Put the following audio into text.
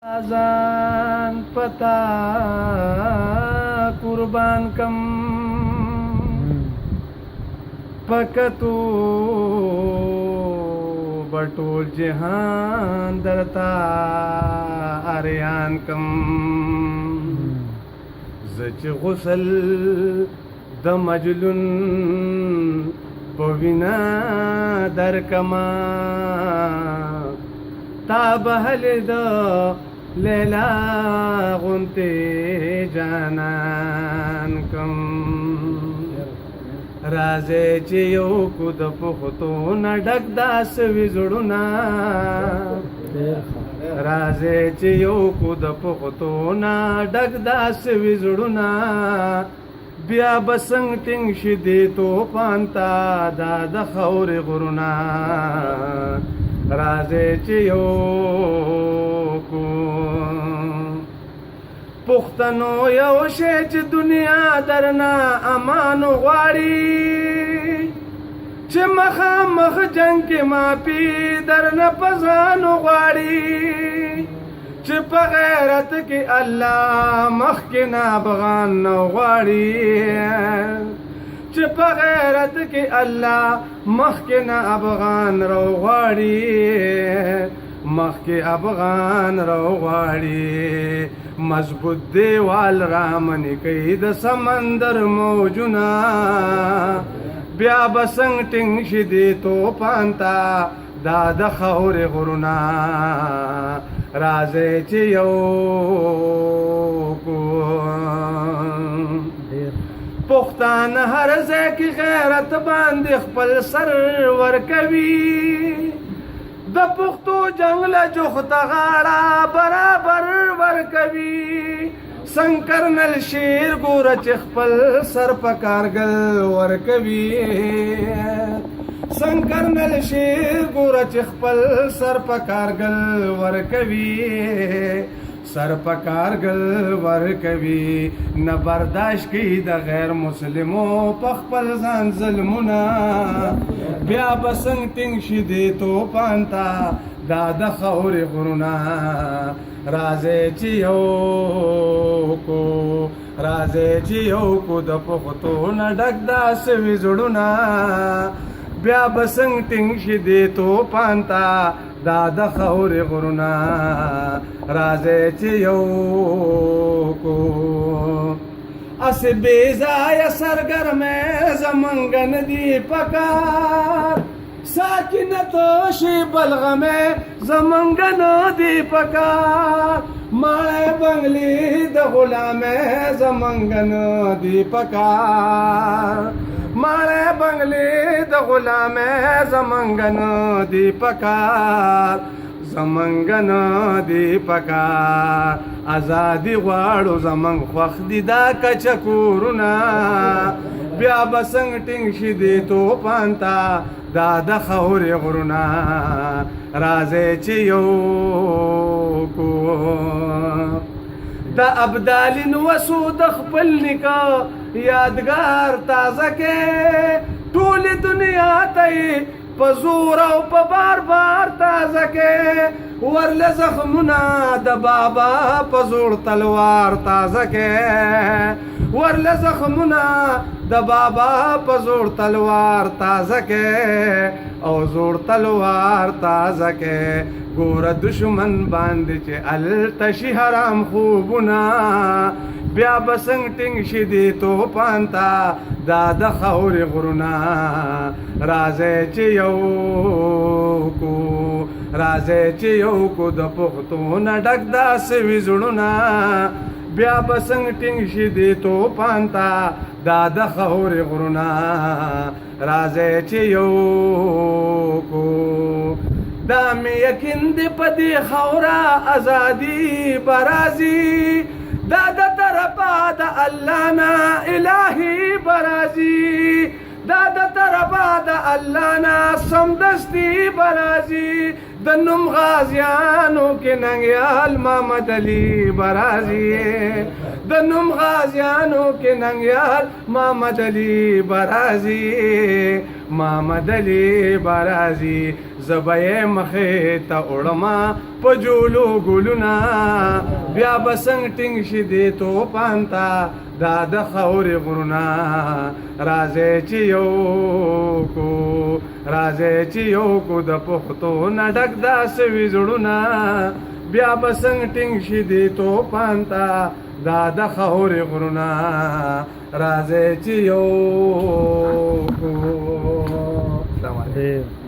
ځان پتا قربان کم پکتو بټول جهان درتا اریان کم. زه چې غسل د مجلون په وینا درکما، تا بهل د لیلا غونته جانان کم. راځي چې یو کو د پښتو نه ډک داس وزړونه، راځي چې یو کو د پښتو نه ډک داس وزړونه، بیا بسنګ ټینګ شي دې توپان ته دا د خاورې غرونه. راځي چې یو کو پښتنو یو شی چې دنیا درنا امان غواړي، چې مخامخ جنگ کې معافي درنه پزان غواړي، چې په غیرت کې الله مخ کې نابغان نه غواړي، چې په غیرت کې الله مخ کې نه افغان رو غواړي، مخ کې افغان رو غواړي. مضبوط دیوال رامنې کوي د سمندر موجونه، بیا بسنګ ټینګ شي دې توپان ته دا د خاورې غرونه. راځئ چې یو کو پښتانه هر ځای کې غیرت باندې خپل سر ورکوي، د پښتو جنگ له جوخت غاړه برابر ورکوي. سنکرنل شیر ګوره چې خپل سر په کارګل ورکوي، سنکرنل شیر ګوره چې خپل سر په کارګل ورکوي، سر په کارګل ورکوي. نه برداشت کوي د غیر مسلمو په خپل ځان ظلمونه، بیا بسنګ ټینګ شي دې توپان ته دا د خاورې غرونه. راځئ چې یو کو، راځئ چې یو کو د پښتو نه ډک داسې وي زړونه، بیا بسنګ ټینګ شي دې توپان ته دا د خاورې غرونه. راځئ چې یو کو. اس بې ځایه سرګرمه زمونږ نه دی پکار، ساکنت شي بلغمه زمونږ نه دی پکار، ماړه بنگلې د غلامه زمونږ نه دی پکار، ماړه بنگلې د غلامه زمونږ نه دی پکار، زمونږ نه دی پکار. ازادي غواړو زمونږ خوښ دي دا کچ کورونه، بیا بسنګ ټینګ شي دې توپان ته دا د خاورې غرونه. راځئ چې یو کو. د ابدالین وسو د خپل نیکه یادګار تازه کې، ټول دنیا ته په زور او په بار بار تازه کې، ورله زخمونه د بابا په زور تلوار تازه کې، ورله زخمونه د بابا په زور تلوار تازه کې، او زور تلوار تازه کې. ګوره دشمن باندې چې التشي حرام خوبونه، بیا بسنګ ټینګ شي دې توپان ته دا د خاورې غرونه. راځئ چې یو کو، راځئ چې یو کو د پښتو نه ډک داسې وي زړونه، بیا بسنګ ټینګ شي دې توپان ته دا د خاورې غرونه. راځئ چې یو کو. دا مې یقین دی په دې خاوره ازادي به راځي، دا د طرفه د الله نه الهي به راځي، دا د طرفه د الله نه سمدستي به راځي. د نوم غازیانو کې ننګیال محمد علي به راځي، د نوم غازیانو کې ننګیال محمد علي به راځي، محمد علي به راځي. زه به یې مخې ته وړمه په جولو ګلونه. بیا به څنګه ټینګ شي دې توپان ته دا د خاورې غرونه. راځئ چې یو کو، راځئ چې یو کو د پښتو نه ډک دا سوي زړونه. بیا به څنګه ټینګ شي دې توپان ته دا د خاورې غرونه. راځئ چې یو کو. السلام علیکم. ډېر.